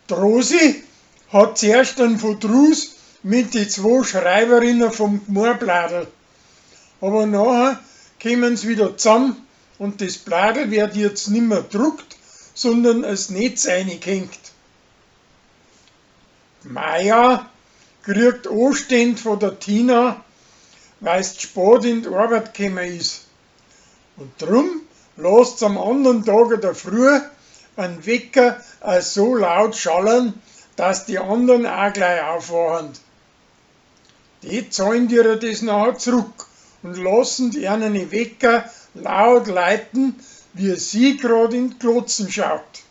D'Rosi hat zuerst einen Verdruss mit die zwo Schreiberinnen vom Gmorbladl. Aber nachher kommen sie wieder zusammen und das Bladel wird jetzt nimmer druckt, sondern als Netz eingehängt. Maja kriegt Anstände von der Tina, weil's z'spät in die Arbeit gekommen ist. Und drum lasst's am anderen Tag in der Früh einen Wecker so laut schallern, dass die anderen auch gleich aufwachen. Die zahlen dir das nachher zurück und lassen die einen Wecker laut läuten, wie sie grad in die Glotzen schaut.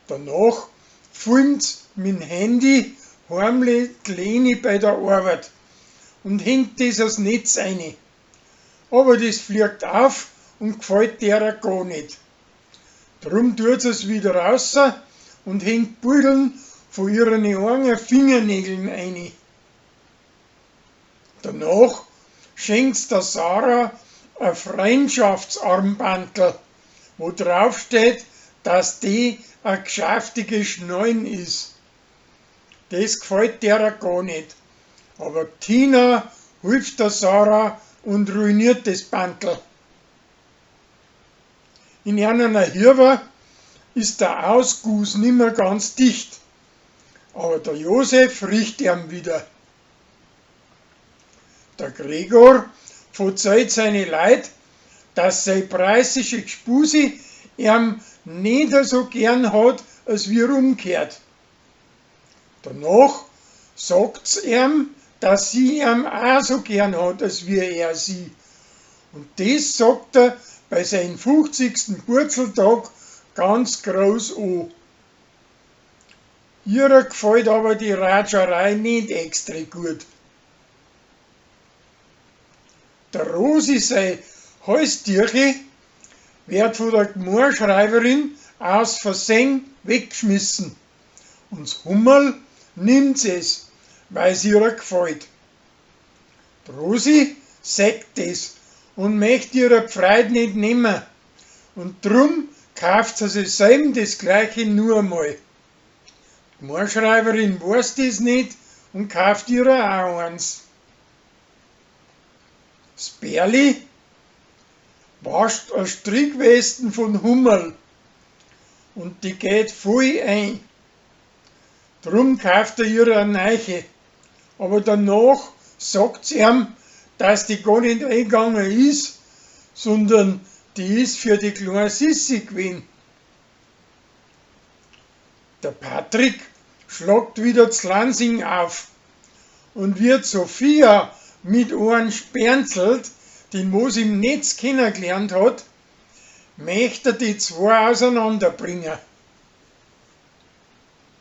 Danach filmt's mit dem Handy heimlich die Leni bei der Arbeit und hängt das ans Netz ein. Aber das fliegt auf und gefällt derer gar nicht. Drum tut es wieder raus und hängt Bildeln von ihren eigenen Fingernägeln ein. Danach schenkt's der Sarah ein Freundschaftsarmbandl, wo drauf steht, dass die a gschaftige Schnallen ist. Das gefällt derer gar nicht. Aber Tina hilft der Sarah und ruiniert das Bandl. In einer Hirwer ist der Ausguss nimmer ganz dicht. Aber der Josef riecht ihm wieder. Der Gregor verzeiht seine Leid, dass sei preußische Gspusi ihm nicht so gern hat, als wie er umkehrt. Danach sagt's ihm, dass sie ihm auch so gern hat, als wie er sie. Und das sagt er bei seinem 50. Purzeltag ganz groß an. Ihrer gefällt aber die Ratscherei nicht extra gut. Der Rosi sei Halstürche wird von der Gmoorschreiberin aus Versehen weggeschmissen. Und das Hummerl nimmt es, weil's ihr gefällt. Die Rosi sagt das und möchte ihrer Pfreud nicht nehmen. Und drum kauft sie sich selber das gleiche nur einmal. Die Gmoorschreiberin weiß das nicht und kauft ihr auch eins. Das Berli wascht a Strickwesten von Hummerl und die geht voll ein. Drum kauft er ihr eine neue. Aber danach sagt sie ihm, dass die gar nicht eingegangen ist, sondern die ist für die kleine Sissi gewesen. Der Patrick schlagt wieder z'Lansing auf und wird Sophia mit einem sperrnzelt, den wo's im Netz kennengelernt hat, möchte er die zwei auseinanderbringen.